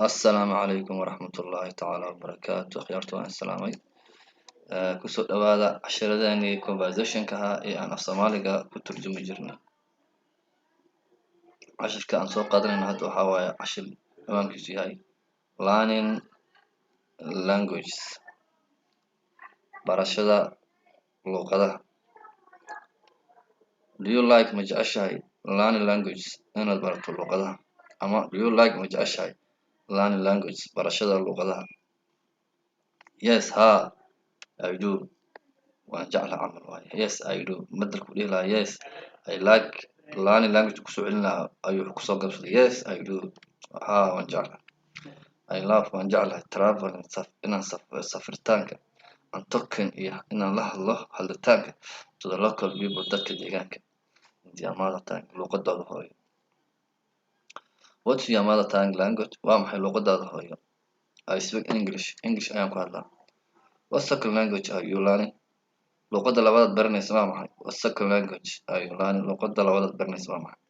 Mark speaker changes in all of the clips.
Speaker 1: Assalaamu calaykum waraxmatullaahi tacaala wabarakaatu. Akhyaarta, waan salaamay. Kusoo dhawaada casharadeenii conversationka ahaa ee aan af Soomaaliga ku turjumi jirnay. Cashirka aan soo qaadanayno hadda waxaa waaye cashir ciwaankiisu yahay "Learning Languages", barashada luqadaha. Do you like, ma jeceshahay, learning languages, inaad barato luqadaha? Ama do you like, ma jeceshahay, learning languages, barashada luqadaha? Yes, haa, I do, waan jeclahay camal waaye. Yes, I do bedelku dhihi lahaa "Yes, I like learning language" kusoo celin lahaa ayuu wuxuu kusoo gabsaday "Yes, I do", haa, waan jeclahay. I love, waan jeclahay, traveling, inaan safritaanka, and talking, iyo inaan la hadlo, hadlitaanka, to the local people, dadka deegaanka, in their mother tongue, luqadooda hooyo. What's your mother tongue language? Waa maxay luqadaada hooyo? I speak English, English ayaan ku hadlaa. What second language are you learning? Luqadda labaad baranaysa waa maxay? What second language are you learning? Luqadda labaad baranaysa waa maxay?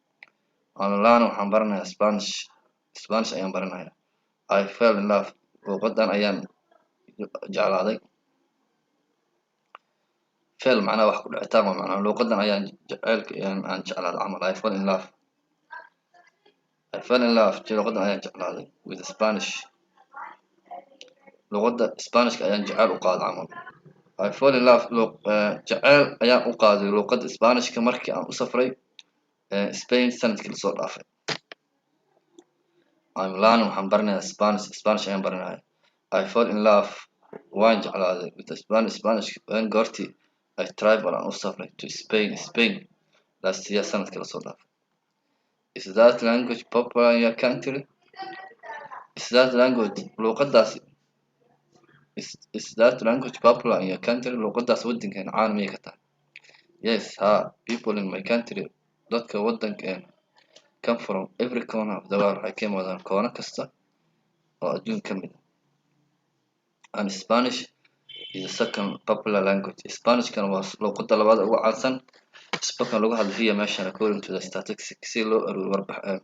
Speaker 1: I'm learning, waxaan baranayaa, Spanish, Spanish ayaan baranayaa. I fell in love, luqadan ayaan jeclaaday. Fell macnaha wax ku dhicitaan waa macnaha luqadan ayaan jaceylka aan jeclaaday camal. I fell in love, I fell in love, luqadan ayaan jeclaaday, with Spanish, luqadda Spanishka ayaan jeceyl u qaaday camal. I fall in love, jeceyl ayaan u qaaday luqadda Spanishka markii aan u safray Spain sanadkii lasoo dhaafay. I'm learning, waxaan baranayaa, Spanish, Spanish ayaan baranayaa. I fall in love, waan jeclaaday, with the Spanish, Spanish, when, goortii, I travel, aan u safray, to Spain, Spain, last year, sanadkii lasoo dhaafay. Is that language popular in your country? Is that language, luqadaasi, is that language popular in your country? Luqadaas waddankeena caan miyay ka tahay? Yes, haa, people in my country, dadka waddankeena, come from every corner of the world, waxay ka yimaadaan koona kasta oo adduun ka mid ah, and Spanish is the second popular language, Spanishkana waa luqadda labaad ugu caansan, spoken, lagu hadlo, here, meeshan, according to the statistics, si loo aruuriyo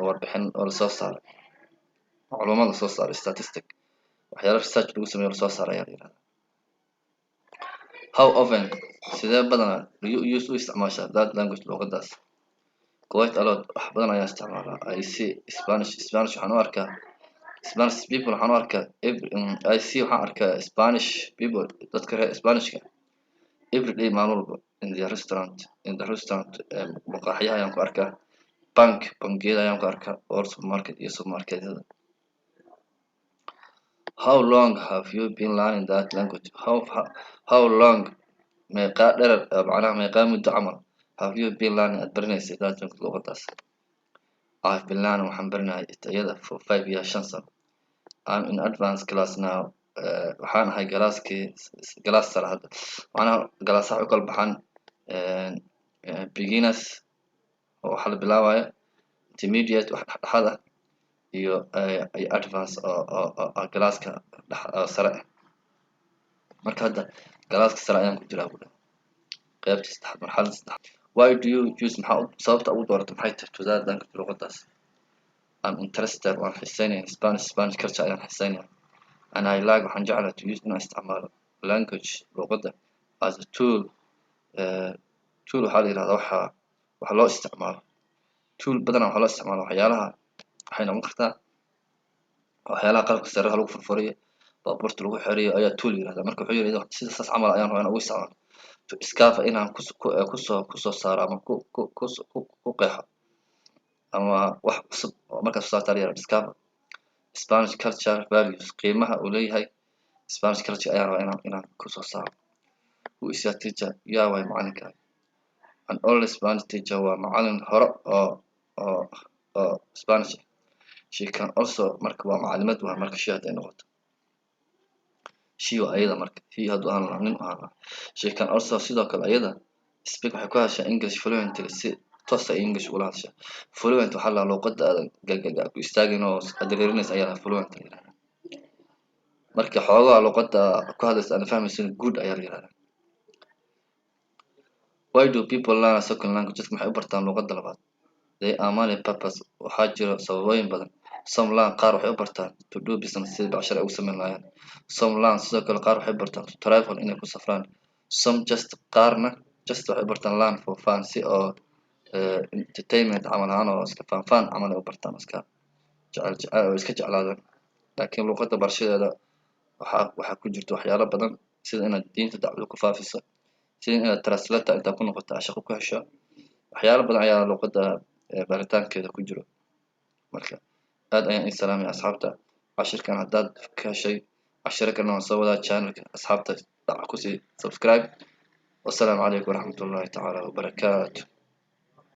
Speaker 1: warbixin oo lasoo saaray, macluumaad lasoo saaray. Statistic, waxyaalo research lagu sameeyo lasoo saaray ayaa la yihahdaa. How often, sidee badanaa, do you use, u isticmaashaa, that language, luqadaas? Quite a lot, wax badan ayaan isticmaalaa. I see Spanish, Spanish waxaan u arkaa, Spanish people waxaan u arkaa, every I see, waxaan arkaa, Spanish people, dadka reer Spanishka, every day, maalin walba, in the restaurant, in the restaurant, maqaaxiyaha ayaan ku arkaa, bank, bangiyada ayaan ku arkaa, or supermarket, iyo supermarketyada. How long have you been learning that language? How long, meeqaa dherer, macnaha meeqaa muddo camal, have you been learning, aad baranaysay, that language, luqadaas? I've been learning, waxaan baranayay, it, iyada, for 5 years, 5 sano. I'm in advanced class now, waxaan ahay galaaskii galaas sare hadda. Macnaha galaasaha u kala baxaan beginners oo waxa la bilaabayo, intermediate, wax dhexdhexaad ah, iyo advance oo galaaska dhex sare ah. Marka hadda galaaska sare ayaan ku jiraa buuri, qaybta saddexaad, marxaladda saddexaad. Why do you choose, maxaa sababta ugu dooratay maxay tahay, to that language, luqadaas? I'm interested, waan xiiseynaya, Spanish, Spanish culture ayaan xiiseynaya, and I like, waxaan jeclahay, to use, inaan isticmaalo, language, luqadda, as a tool. Tool waxaa la yihahdaa waxa loo isticmaalo. Tool badanaa waxaa loo isticmaala waxyaalaha, waxay noqon kartaa waxyaalaha qalabka sariiraha lagu furfuriyo, baabuurta lagu xiriyo ayaa tool yirahdaa. Marka wuxuu yidhi sida saas camal ayaan rabaa inaan ugu isticmaalo, to discover, inaan kusoo saaro ama ku qeexo ama wax cusub oo markaas soo saarta la yihahdaa discover, Spanish culture values, qiimaha uu leeyahay Spanish culture ayaan rabaa inaan kusoo saaro. Who is your teacher? Yaa waay macalinkaaga? An old Spanish teacher, waa macalin hore oo Spanish ah. She can also, marka waa macalimad waa marka she hadday noqoto, she waa ayada, marka he hadduu ahaan lahaa nin ahaan lahaa. She can also, sidoo kale ayada, speak, waxay ku hadashaa, English fluently, si toos ay English ula hadashaa. Fluent waxaa la luqadda aadan gagaga ku istaagin oo aad dareerinaysa ayaa la fluent la yihahdaa. Marka xoogaa luqadda ku hadlaysa aan fahmaysin, good ayaa la yihahdaa. Why do people learn a second language? Dadka maxay u bartaan luqadda labaad? There are many purpose, waxaa jiro sababooyin badan. Some learn, qaar waxay u bartaan, to do business, sidii becsharo ay ugu sameyn lahaayeen. Some learn, sidoo kale qaar waxay bartaan, to travel, inay ku safraan. Some just, qaarna, just waxay u bartaan, learn for fun, si oo entertainment camal ahaan oo iska fun fun camal ay u bartaan, iska jecel jecel oo iska jeclaadaan. Laakiin luqadda barashadeeda waxaa ku jirta waxyaalo badan, sida inaad diinta dacwada ku faafiso, sida inaad translator intaad ku noqoto aad shaqo ku hesho. Waxyaalo badan ayaa luqadda baritaankeeda ku jiro. Marka aad ayaan ii salaamaya, asxaabta. Cashirkan haddaad ka heshay, cashiro kalena waan soo wadaa. Channelka, asxaabta, dhac kusii subscribe. Wasalaamu calaykum waraxmatullahi tacaala wabarakaatu.